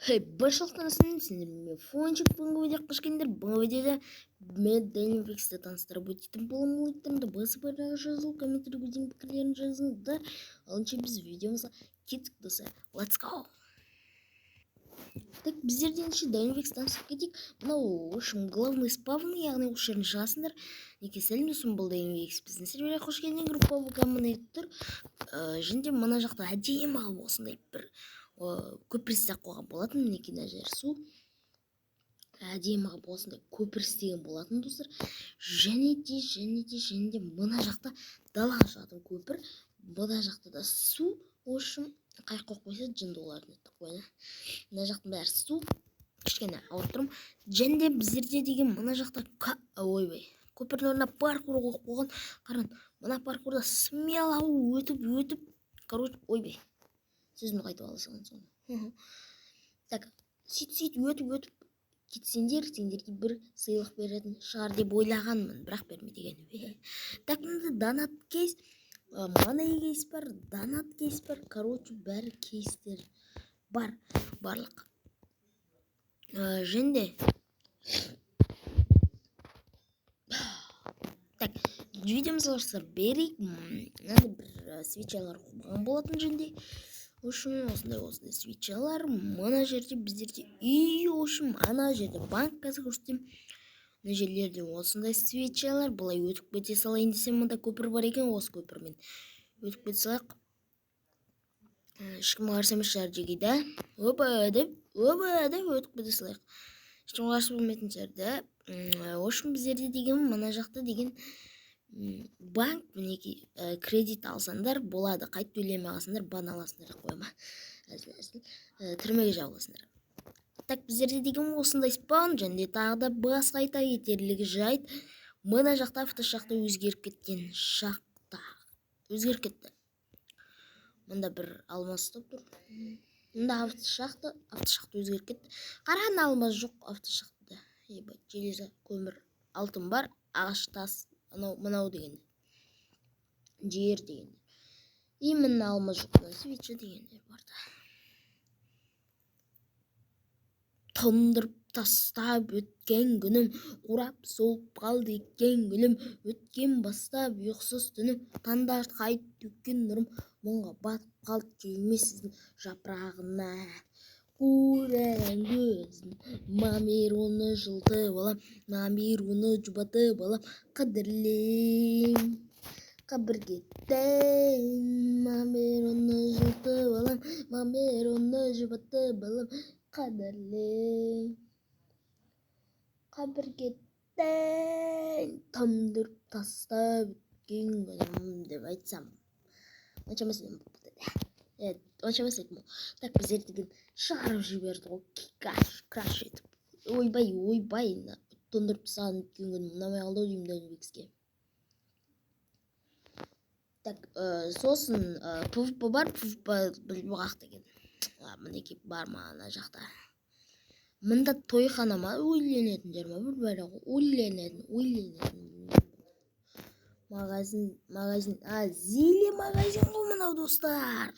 Хей, баршалықтан сендер фончик бүгінгі видео қош келдіңдер. Бүгінгі видеода мен Дэнни таныстырып өтетін боламын. Лайктарыңды басып, жазылып, комментарий өздеріңнің пікірлерін жазыңыздар. Ал ендеше біз видеомызға кеттік, достар. Let's go! Так, біздерден ендеше Дэнни таныстырып кетейік. Мынау, в общем, главный спавн, яғни осы жерден шығасыңдар. Неке сәлем досым, бұл Дэнни біздің серверге қош келдің, группа ВК міне тұр. Және де мына жақта әдемі қылып осындай бір көпір істеп қойған болатын. Мінекей, мына жер су, әдемі қылып осындай көпір істеген болатын, достар. Және де мына жақта далаға шығатын көпір, мына жақта да су. В общем, қайық қойып қойса, жынды болатын еді қой. Мына жақтың бәрі су, кішкене ауырып тұрмын. Және де біздерде деген мына жақта, ойбай, көпірдің орнына паркур қойып қойған. Қараң, мына паркурда смело өтіп өтіп, короче, ойбай, сөзімді қайтып ала салған соң. Так, сөйтіп сөйтіп өтіп өтіп кетсеңдер, сендерге бір сыйлық беретін шығар деп ойлағанмын, бірақ бермеді екен. Так, мында донат кейс, мана кейс бар, донат кейс бар, короче, бәрі кейстер бар, барлық. Және де так, видеомызға достар берейік. Мынандай бір свечалар қойған болатын. Және де, в общем, осындай осындай свечалар. Мына жерде біздерде үй, в общем, ана жерде банк, қазір көрсетемін. Мына жерлерде осындай свечалар. Былай өтіп кете салайын десем, мында көпір бар екен, осы көпірмен өтіп кете салайық. Ешкім қарсы емес шығар жеге, да? Опа деп, опа деп өтіп кете салайық. Ешкім қарсы болмайтын шығар, да? В общем, біздерде деген мына жақта деген банк, мінекей, кредит алсаңдар болады, қайтып төлемей қалсаңдар, бан аласыңдар деп қоямын. Әзіл, әзіл, түрмеге жабыласыңдар. Так, біздерде деген осындай спаун. Және де тағы да басқа айта кетерлік жайт: мына жақта автошахта өзгеріп кеткен, шахта өзгеріп кетті. Мында бір алмаз ұстап тұр. Мында автошахта өзгеріп кетті. Қараған, алмаз жоқ автошахтада. Ебать, железо, көмір, алтын бар, ағаш, тас, анау мынау деген, жер деген. Именно алмаз жоқ, мына свеча дегендер бар да. Тондырып тастап өткен күнім, қурап солып қалды екен гүлім. Өткен бастап ұйқысыз түнім, таңда қайып төккен нұрым, мұңға батып қалды келмесіздің жапырағына. Қураған көзін, мамыр оны жылытып алам, мамыр оны жұбатып алам, қадірлем қабірге кеттің. Мамыр оны жылытып алам, мамыр оны жұбатып алам, қадірлем қабірге кеттің. Тондырып тастап өткен күнім деп айтсам, онша емес, онша емес едім. Так, біздер деген шығарып жіберді ғой, краш етіп. Ойбай, ойбай, тондырып тастаған өткен күнім ұнамай қалды ау деймін Дәнібекске. Так, сосын ПВП бар, ПВП біліп деген. Мінекей, бар ма ана жақта? Мында тойхана ма, үйленетін жер ма, бір бәле ғой, үйленетін магазин, магазин, а, зеле магазин ғой мынау, достар.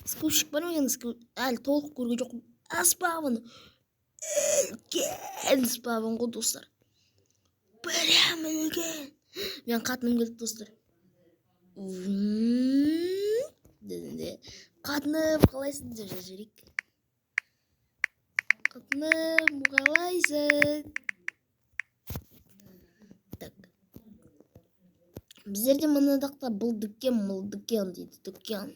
Скупщик бар ма екен? Әлі толық көрген жоқпын. Спавн, үлкен спавн ғой, достар, прям үлкен. Мен қатыным келді, достар, дедім де. Қатыным, қалайсың деп жазып жіберейік. Қатыным, қалайсың? Так, біздерде мына жақта бұл дүкен, бұл дүкен дейді, дүкен.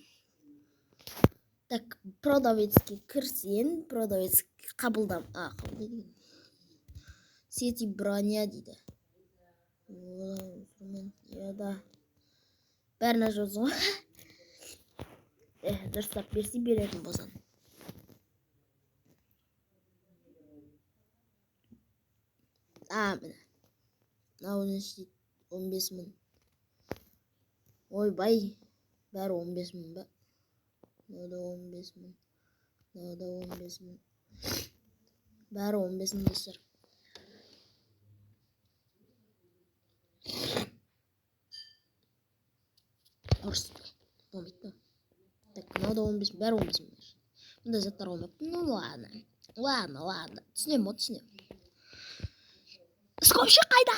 Так, продавецке кірсең, продавец қабылдам, а, қабылдайды. Сети броня дейді. Да, бәрін ашып отырсың ғой. Дұрыстап берсе, беретін болсаң. А, міне, мынау не істейді? 15 000. Ойбай, бәрі 15 000 ба? Мынау да 15 000, мынау да 15 000, бәрі 15 000, достар. Ұрыс болмайды. Так. Мынау да 15 мың, бәрі 15 мың. Мындай заттар қоймапты. Ну ладно. Ладно, ладно. Түсінемін ғой, түсінемін. Скупщик қайда?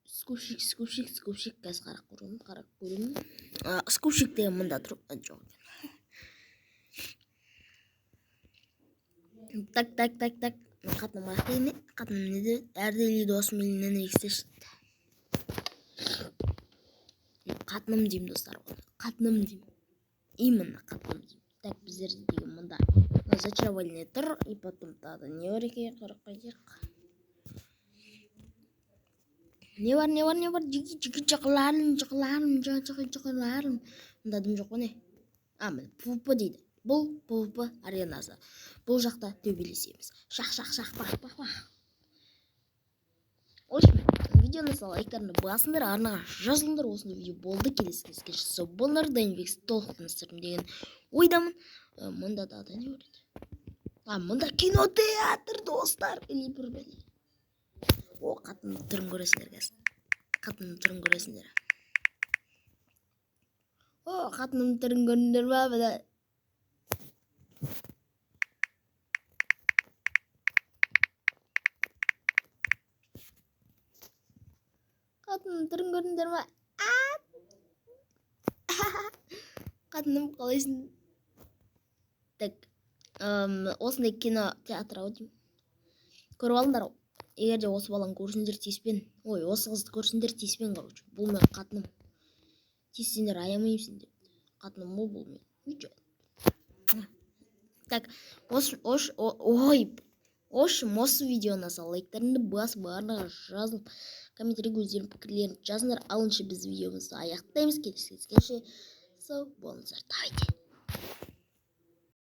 Скупщик, скупщик, скупщик. Қазір қарап көремін, қарап көремін. Скупщик деген мында тұр. Жоқ. Так, так, так, так. Қатыным қаяқта ене? Қатыным не деді? Әрдели досым елінен ексешті. Қатыным деймін, достар. Қатыным деймін. Именно қатыным деймін. Так, біздерде деген мында зачарование тұр. И потом тағы да не бар екен, қарап қайтайық. Не бар, не бар, не бар? Жиги, жиги, жықыларым, жықыларым, жықы, жықыларым. Мында дым жоқ қой, не? А, міне, PvP дейді. Бұл PvP аренасы. Бұл жақта төбелесеміз. Шақ, шақ, шақ, бақ, бақ, бақ. В общем, видеоны лайктарыңды басыңдар, арнаға жазылыңдар. Осындай видео болды. Келесі кездескенше сау болыңдар. Дайынбек толық таныстырдым деген ойдамын. Мында тағы да не бар еді? А, мында кинотеатр, достар. Или бір бәле. О, қатынның түрін көресіңдер қазір. Қатынның түрін көресіңдер. О, қатынның түрін көрдіңдер ма? Мына. Қатынның түрін көрдіңдер ма? Қатыным, қалайсың? Так, осындай кинотеатр ау деймін. Көріп алыңдар. Егер де осы баланы көрсеңдер тиіспен. Ой, осы қызды көрсеңдер тиіспен, короче. Бұл менің қатыным. Тиіссеңдер аямаймын сендерді. Қатыным ғой бұл менің. Ничего. Так, ос, ош, ой, в общем, осы видеоны лайктарыңды басып, арнаға жазылып, комментарийге өздеріңнің пікірлеріңді жазыңдар. Алыншы біз видеомызды аяқтаймыз. Келесі кездескенше сау болыңыздар. Давайте.